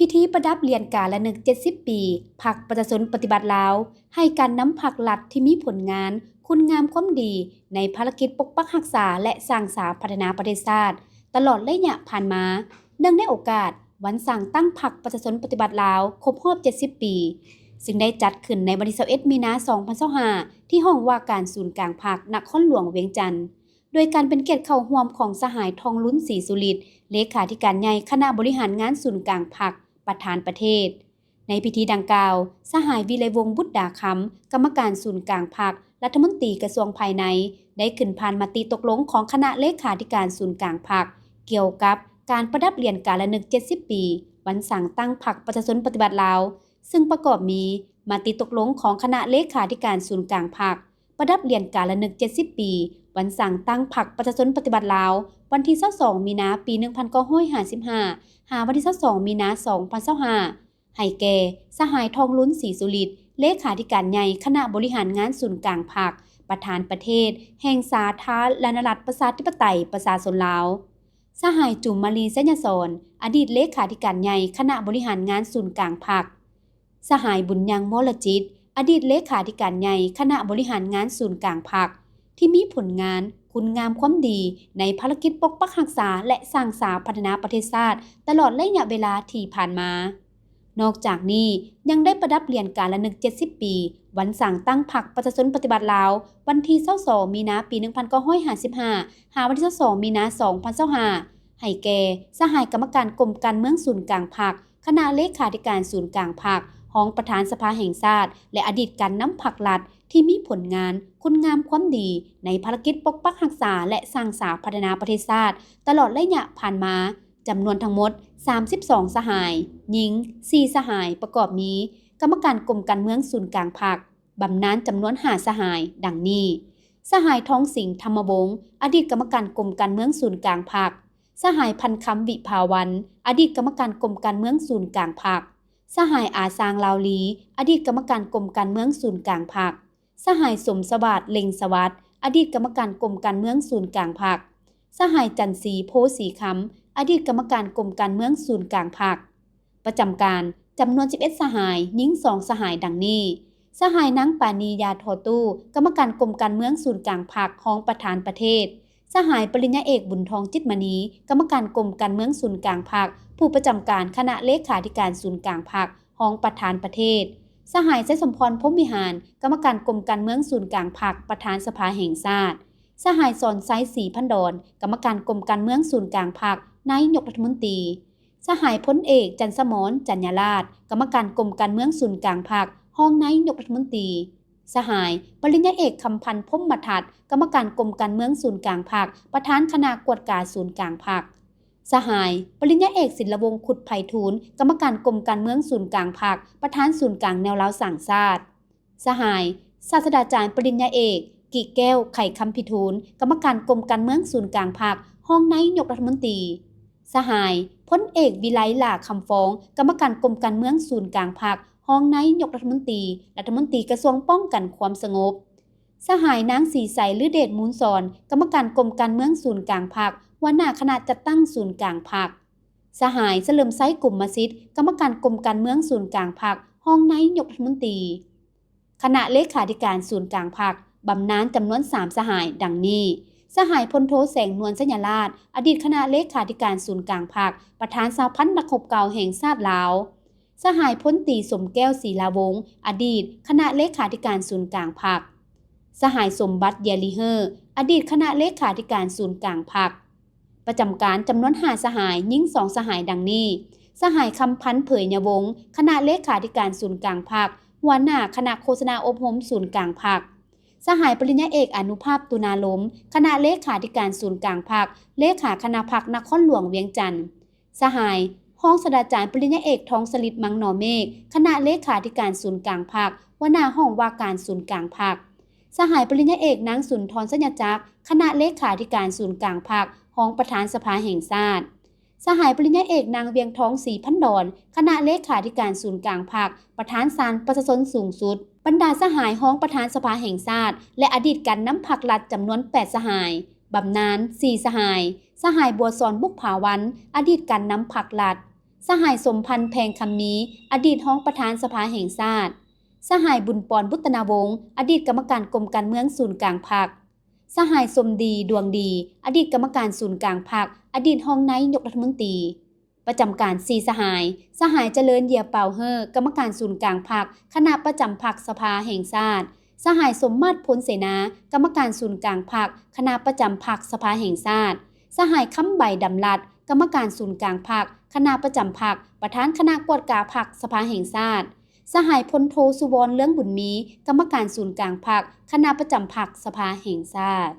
ພິທີປະດັບຫຼຽນກາລະນຶກເຈັດສິບປີ ພັກປະຊາຊົນປະຕິວັດລາວ ໃຫ້ການນຳພັກລັດທີ່ມີຜົນງານ, ຄຸນງາມຄວາມດີ ໃນພາລະກິດປົກປັກຮັກສາ ແລະ ສ້າງສາພັດທະນາປະເທດຊາດ ຕະຫຼອດໄລຍະຜ່ານມາ, ເນື່ອງໃນໂອກາດວັນສ້າງຕັ້ງພັກປະຊາຊົນປະຕິວັດລາວຄົບຮອບເຈັດສິບປີ, ຊຶ່ງໄດ້ຈັດຂຶ້ນໃນວັນທີຊາວເອັດ ມີນາ ສອງພັນຊາວຫ້າ ທີ່ຫ້ອງວ່າການສູນກາງພັກ ນະຄອນຫຼວງວຽງຈັນ. ໂດຍການເປັນກຽດເຂົ້າຮ່ວມຂອງສະຫາຍ ທອງລຸນ ສີສຸລິດ ເລຂາທິການໃຫຍ່ຄະນະບໍລິຫານງານສູນກາງພັກ ປະທານປະເທດ. ໃນພິທີດັ່ງກ່າວ, ສະຫາຍ ວິໄລວົງ ບຸດດາຄຳ ກຳມະການສູນກາງພັກ, ລັດຖະມົນຕີກະຊວງພາຍໃນ ໄດ້ຂຶ້ນຜ່ານມະຕິຕົກລົງຂອງຄະນະເລຂາທິການສູນກາງພັກ ກ່ຽວກັບການປະດັບຫຼຽນກາລະນຶກເຈັດສິບປີ ວັນສ້າງຕັ້ງພັກປະຊາຊົນປະຕິວັດລາວ, ຊຶ່ງປະກອບມີມະຕິຕົກລົງຂອງຄະນະເລຂາທິການສູນກາງພັກ ປະດັບຫຼຽນກາລະນຶກເຈັດສິບປີ ວັນສ້າງຕັ້ງພັກປະຊາຊົນປະຕິວັດລາວ ວັນທີຊາວສອງ ມີນາ ປີໜຶ່ງພັນເກົ້າຮ້ອຍຫ້າສິບຫ້າ ຫາວັນທີຊາວສອງ ມີນາ ສອງພັນຊາວຫ້າ ໃຫ້ແກ່ສະຫາຍ ທອງລຸນ ສີສຸລິດ ເລຂາທິການໃຫຍ່ຄະນະບໍລິຫານງານສູນກາງພັກ ປະທານປະເທດ ແຫ່ງສາທາລະນະລັດ ປະຊາທິປະໄຕ ປະຊາຊົນລາວ, ສະຫາຍ ຈູມມາລີ ໄຊຍະສອນ ອະດີດເລຂາທິການໃຫຍ່ຄະນະບໍລິຫານງານສູນກາງພັກ, ສະຫາຍ ບຸນຍັງ ວໍລະຈິດ ອະດີດເລຂາທິການໃຫຍ່ຄະນະບໍລິຫານງານສູນກາງພັກ ທີ່ມີຜົນງານ, ຄຸນງາມຄວາມດີ ໃນພາລະກິດປົກປັກຮັກສາ ແລະ ສ້າງສາພັດທະນາປະເທດຊາດ ຕະຫຼອດໄລຍະເວລາທີ່ຜ່ານມາ. ນອກຈາກນີ້, ຍັງໄດ້ປະດັບຫຼຽນກາລະນຶກເຈັດສິບປີ ວັນສ້າງຕັ້ງພັກປະຊາຊົນປະຕິວັດລາວ ວັນທີຊາວສອງ ມີນາ ປີໜຶ່ງພັນເກົ້າຮ້ອຍຫ້າສິບຫ້າ ຫາວັນທີຊາວສອງ ມີນາ ສອງພັນຊາວຫ້າ ໃຫ້ແກ່ສະຫາຍກຳມະການກົມການເມືອງສູນກາງພັກ, ຄະນະເລຂາທິການສູນກາງພັກ, ຮອງປະທານສະພາແຫ່ງຊາດ ແລະ ອະດີດການນຳພັກລັດ ທີ່ມີຜົນງານ, ຄຸນງາມຄວາມດີ ໃນພາລະກິດປົກປັກຮັກສາ ແລະ ສ້າງສາພັດທະນາປະເທດຊາດ ຕະຫຼອດໄລຍະຜ່ານມາ ຈຳນວນທັງໝົດສາມສິບສອງສະຫາຍ, ຍິງສີ່ສະຫາຍ, ປະກອບມີ ກຳມະການກົມການເມືອງສູນກາງພັກ, ບຳນານຈຳນວນຫ້າສະຫາຍ ດັ່ງນີ້: ສະຫາຍ ທອງສິງ ທຳມະວົງ ອະດີດກຳມະການກົມການເມືອງສູນກາງພັກ, ສະຫາຍ ພັນຄຳ ວິພາວັນ ອະດີດກຳມະການກົມການເມືອງສູນກາງພັກ, ສະຫາຍ ອາຊາງ ລາວລີ ອະດີດກຳມະການກົມການເມືອງສູນກາງພັກ, ສະຫາຍ ສົມສະຫວາດ ເລັງສະຫວັດ ອະດີດກຳມະການກົມການເມືອງສູນກາງພັກ, ສະຫາຍ ຈັນສີ ໂພສີຄຳ ອະດີດກຳມະການກົມການເມືອງສູນກາງພັກ. ປະຈຳການ ຈຳນວນສິບເອັດສະຫາຍ, ຍິງສອງສະຫາຍ ດັ່ງນີ້: ສະຫາຍ ນາງ ປານີ ຢາທໍ່ຕູ້ ກຳມະການກົມການເມືອງສູນກາງພັກ, ຮອງປະທານປະເທດ, ສະຫາຍ ປະລິນຍາເອກ ບຸນທອງ ຈິດມະນີ ກຳມະການກົມການເມືອງສູນກາງພັກ, ຜູ້ປະຈຳການຄະນະເລຂາທິການສູນກາງພັກ, ຮອງປະທານປະເທດ, ສະຫາຍ ໄຊສົມພອນ ພົມວິຫານ ກຳມະການກົມການເມືອງສູນກາງພັກ, ປະທານສະພາແຫ່ງຊາດ, ສະຫາຍ ສອນໄຊ ສີພັນດອນ ກຳມະການກົມການເມືອງສູນກາງພັກ, ນາຍົກລັດຖະມົນຕີ, ສະຫາຍ ພົນເອກ ຈັນສະໝອນ ຈັນຍາລາດ ກຳມະການກົມການເມືອງສູນກາງພັກ, ຮອງນາຍົກລັດຖະມົນຕີ, ສະຫາຍ ປະລິນຍາເອກ ຄຳພັນ ພົມມະທັດ ກຳມະການກົມການເມືອງສູນກາງພັກ, ປະທານຄະນະກວດກາສູນກາງພັກ, ສະຫາຍ ປະລິນຍາເອກ ສິນລະວົງ ຄຸດໄພທູນ ກຳມະການກົມການເມືອງສູນກາງພັກ, ປະທານສູນກາງແນວລາວສ້າງຊາດ. ສະຫາຍ ສາດສະດາຈານປະລິນຍາເອກ ກິແກ້ວ ໄຂຄຳພິທູນ ກຳມະການກົມການເມືອງສູນກາງພັກ, ຮອງນາຍົກລັດຖະມົນຕີ, ສະຫາຍ ພົນເອກ ວິໄລ ຫຼ້າຄຳຟອງ ກຳມະການກົມການເມືອງສູນກາງພັກ, ຮອງນາຍົກລັດຖະມົນຕີ, ລັດຖະມົນຕີກະຊວງປ້ອງກັນຄວາມສະຫງົບ, ສະຫາຍ ນາງ ສີໃສ ລືເດດມູນສອນ ກຳມະການກົມການເມືອງສູນກາງພັກ, ຫົວໜ້າຄະນະຈັດຕັ້ງສູນກາງພັກ, ສະຫາຍ ສະເຫຼີມໄຊ ກົມມະສິດ ກຳມະການກົມການເມືອງສູນກາງພັກ, ຮອງນາຍົກລັດຖະມົນຕີ. ຄະນະເລຂາທິການສູນກາງພັກ, ບຳນານຈຳນວນສາມສະຫາຍ ດັ່ງນີ້: ສະຫາຍ ພົນໂທ ແສງນວນ ໄຊຍະລາດ ອະດີດຄະນະເລຂາທິການສູນກາງພັກ, ປະທານສະຫະພັນນັກຮົບເກົ່າແຫ່ງຊາດລາວ, ສະຫາຍ ພົນຕີ ສົມແກ້ວ ສີລາວົງ ອະດີດຄະນະເລຂາທິການສູນກາງພັກ, ສະຫາຍ ສົມບັດ ເຢຍລີເຮີ ອະດີດຄະນະເລຂາທິການສູນກາງພັກ. ປະຈຳການຈຳນວນຫ້າສະຫາຍ, ຍິງສອງສະຫາຍ ດັ່ງນີ້: ສະຫາຍ ຄຳພັນ ເຜີຍຍະວົງ ຄະນະເລຂາທິການສູນກາງພັກ, ຫົວໜ້າຄະນະໂຄສະນາອົບຮົມສູນກາງພັກ, ສະຫາຍ ປະລິນຍາເອກ ອານຸພາບ ຕຸນາລົມ ຄະນະເລຂາທິການສູນກາງພັກ, ເລຂາຄະນະພັກນະຄອນຫຼວງວຽງຈັນ, ສະຫາຍ ຮອງສາດສະດາຈານປະລິນຍາເອກ ທອງສະລິດ ມັງນໍເມກ ຄະນະເລຂາທິການສູນກາງພັກ, ຫົວໜ້າຫ້ອງວ່າການສູນກາງພັກ, ສະຫາຍປະລິນຍາເອກ ນາງ ສຸນທອນ ໄຊຍະຈັກ ຄະນະເລຂາທິການສູນກາງພັກ, ຮອງປະທານສະພາແຫ່ງຊາດ, ສະຫາຍປະລິນຍາເອກ ນາງ ວຽງທອງ ສີພັນດອນ ຄະນະເລຂາທິການສູນກາງພັກ, ປະທານສານປະຊາຊົນສູງສຸດ. ບັນດາສະຫາຍຮອງປະທານສະພາແຫ່ງຊາດ ແລະ ອະດີດການນຳພັກລັດ ຈຳນວນແປດສະຫາຍ, ບຳນານສີ່ສະຫາຍ, ສະຫາຍ ບົວສອນ ບຸບຜາວັນ ອະດີດການນຳພັກລັດ, ສະຫາຍ ສົມພັນ ແພງຄຳມີ ອະດີດຮອງປະທານສະພາແຫ່ງຊາດ, ສະຫາຍ ບຸນປອນ ບຸດຕະນາວົງ ອະດີດກຳມະການກົມການເມືອງສູນກາງພັກ, ສະຫາຍ ສົມດີ ດວງດີ ອະດີດກຳມະການສູນກາງພັກ, ອະດີດຮອງນາຍົກລັດຖະມົນຕີ. ປະຈຳການ ສີ່ ສະຫາຍ, ສະຫາຍ ຈະເລີນ ເຢຍເປົາເຮີ ກຳມະການສູນກາງພັກ, ຄະນະປະຈຳພັກສະພາແຫ່ງຊາດ, ສະຫາຍ ສົມມາດ ພົນເສນາ ກຳມະການສູນກາງພັກ, ຄະນະປະຈຳພັກສະພາແຫ່ງຊາດ, ສະຫາຍ ຄຳໃບ ດຳລັດ ກຳມະການສູນກາງພັກ, ຄະນະປະຈຳພັກ, ປະທານຄະນະກວດກາພັກສະພາແຫ່ງຊາດ, ສະຫາຍ ພົນໂທ ສຸວອນ ເລືອງບຸນມີ ກຳມະການສູນກາງພັກ, ຄະນະປະຈຳພັກສະພາແຫ່ງຊາດ.